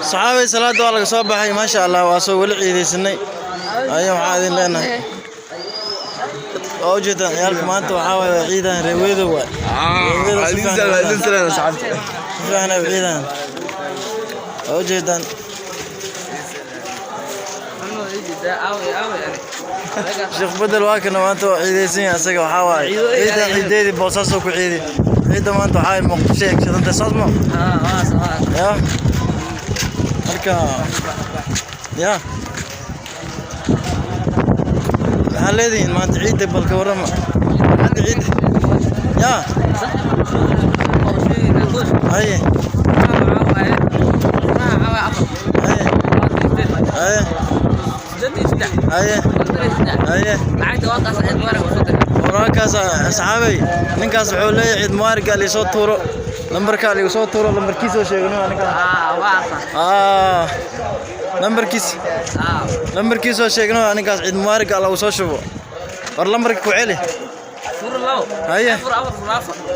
Saxaabay, salaada waa laga soo baxay, maasha Allah, waa soo weli ciidaysanay. Ayaa waxaa idin leenahay, waa ujeedaan ciyaalka maanta waxaa waaye waa ciidan reeweedo waay. Reeweedo si fiican u ciidan. Si fiican ay u ciidaan, waa ujeedaan. Sheekh Bedel waa kana, maanta waa ciidaysan yahay asaga. Waxaa waaye ciidan ciideedii Boosaaso ku ciidi. Ciidda maanta waxaa waaye Muqdisho ay shidantay, saas ma ya? Marka ya maxaa leedihiin maanta ciidda? Balka warrama hadda ciidda ya. Haye haye haye haye haye. Wararkaas asxaabay, ninkaas wuxuu leeyahay ciid mubaaraka liisoo tuuro, lambarkaa liigu soo tuuro. Lambarkiisa oo sheegno ninkaan, lambarkiis, lambarkiisa oo sheegno ninkaas, ciid mubaaraka lagu soo shubo. War lambarka ku celi. Haye,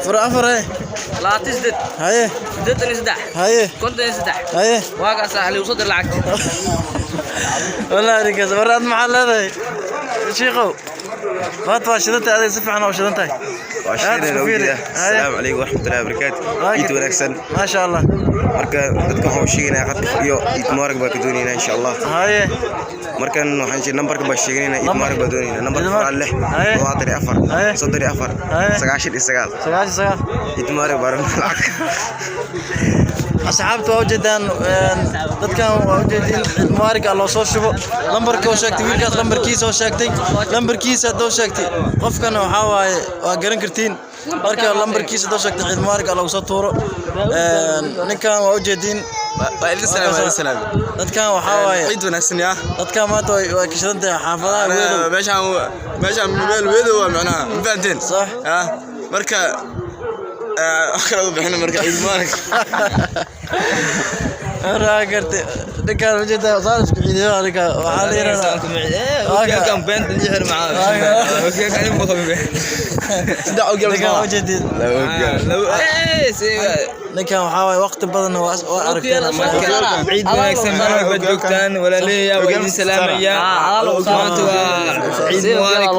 04, haye haye haye haye. Wallahi ninkaas. War aad maxaa leedahay, shiikow? Maanta waa shidan tahay adiga, si fiican waa u shidan tahay. Waa Aad shidan isku fiiri. ujeeda. Haye. Asalaamu calaykum waraxmatullahi wabarakaatu. Ciid wanaagsan. Maasha Allah. Marka dadka waxaan u sheegaynaa qadka fadhiyo, ciid mubaarak baa ka doonaynaa insha Allah. Haye. Markan waxaan sheeg nambarka baa sheeganaynaa, ciid mubaarak baa doonaynaa. Nambarka Ciid mubaarak. 06 Haye. 74 Haye. 34 Haye. 99. 99. Ciid mubaarak baa rabnaa lacag. Asxaabta waa ujeedaan, dadkan waa ujeedin, ciid mubaarak loo soo shubo lambarka oo sheegtay wiilkaas, lambarkiisa oo sheegtay, lambarkiisa haddoo sheegtay qofkana waxaa waaye waa garan kartiin. Marka lambarkiisa haddoo sheegtay, ciid mubaarak lagu soo tuuro. Ninkan waa ujeedin. Waa idin salaam, waa idin salaam. Dadkan waxaa waaye Ciid wanaagsan yaa. Dadkan maanta way kashadan tahay xaafadaha Weedow. Meeshaan meel Weedow waa macnaha, ma fahanteen? Sax. Ah, marka wax kale u bixina, marka ciid mubaarak. Raa gartay, ninkaan ujeedaa saan isku ciidiyo. Ninkaan waxaa la yidhahdaa ninkaan ujeedin. Ninkan waxaa waaye waqti badan waa aragteen. Ciid wanaagsan meel walba joogtaan, walaalaheeya, waa idin salaamayaa. Maanta waa ciid mubaarak.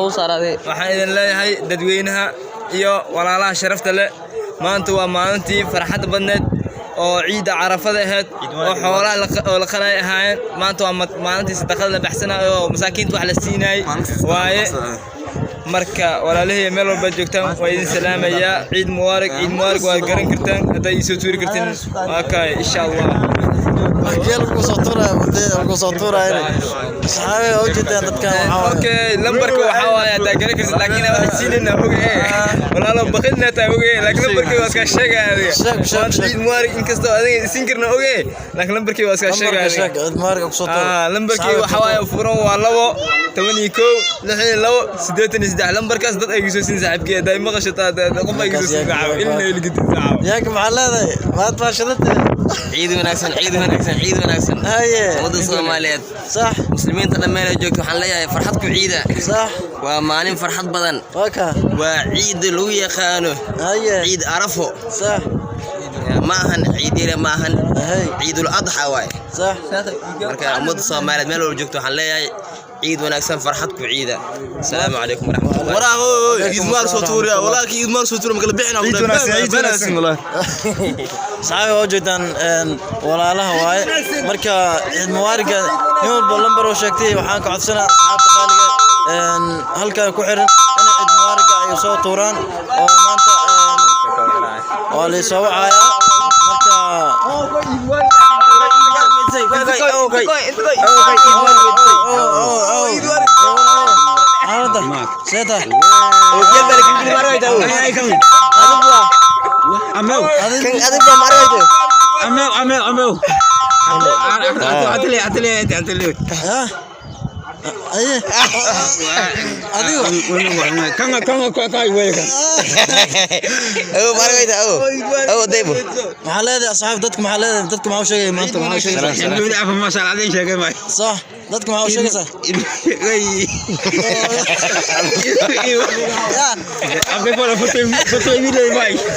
Waxaan idin leeyahay dadweynaha iyo walaalaha sharafta leh, maanta waa maalintii farxadda badneed oo ciidda Carafada ahayd oo xoolaha oo la qalay ahaayeen. Maanta waa maalintii sadaqada la baxsanayo oo masaakiinta wax la siinayay waaye. Marka walaalahey meel walba joogtaan, waa idin salaamayaa. Ciid mubaarak, ciid mubaarak. Waad garan kartaan hadday iisoo tuuri kartiin, waa kaay insha Allah. Geel lagu soo tuuraya, mudee lagu soo tuuraya. Asxaabi, waa ujeedaan dadkan waxaa waaye. Okay, lambarka waxaa waaye haddaa garan kartid, laakiin waxay siinayna oge, walaalo baqilna taa oge, laakiin lambarkii waa iska sheegaya adiga. Sheeg, sheeg, Maanta sheeg. Ciid mubaarak, inkastoo adiga isin karna oge, laakiin lambarkii waa iska sheegaya Lambarka adiga. sheeg, ciid mubaarak ku soo tuura. Ah, lambarkii Asxaabi, waxaa waaye furan waa 2 11 62 83. Lambarkaas dad ay soo siin saaxiibkii hadday maqasho taa qof ay soo siin saaxiib ilna ilgidin saaxiib. Yaaka, maxaa leedahay? Maanta waa shidan tahay. Ciid wanaagsan, ciid wanaagsan, ciid wanaagsan. Haye. Ummadda Soomaaliyeed, muslimiinta dhan meel ay joogto, waxaan leeyahay farxad ku ciida. Waa maalin farxad badan. Waa ka. Waa ciidda lagu yaqaano ciid Arafo. Ma ahan ciid yare, ma ahan, Ciidul Adxa waaye. Marka ummadda Soomaaliyeed meel walba joogto, waxaan leeyahay ciid wanaagsan, farxad ku ciida. Asalaamu calaykum waraxmatullahi. Waraaq ciid mubaarak soo tuuriya, walaalkii ciid mubaarak soo tuuriya, ma kala bixina. Ciid wanaagsan, ciid wanaagsan. Saxaabi, waa ujeedaan, walaalaha waaye. Marka ciid mubaaraka nin walba lambar oo sheegtay. Waxaan ka codsanaa asxaabta qaaliga halkan ku xiran inay ciid mubaaraka ay soo tuuraan oo maanta waa la soo wacayaa marka. Xaaladda see tahay? Ha? Aye. Adigo. Maxaa leedahay asxaab? Dadka maxaa leedahay? Dadka maxaa u sheegay maanta? Maxaa u sheegaysaa? Sax, dadka maxaa u sheegaysaa?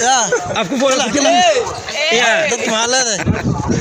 Ya. Ya. Dadka maxaa leedahay?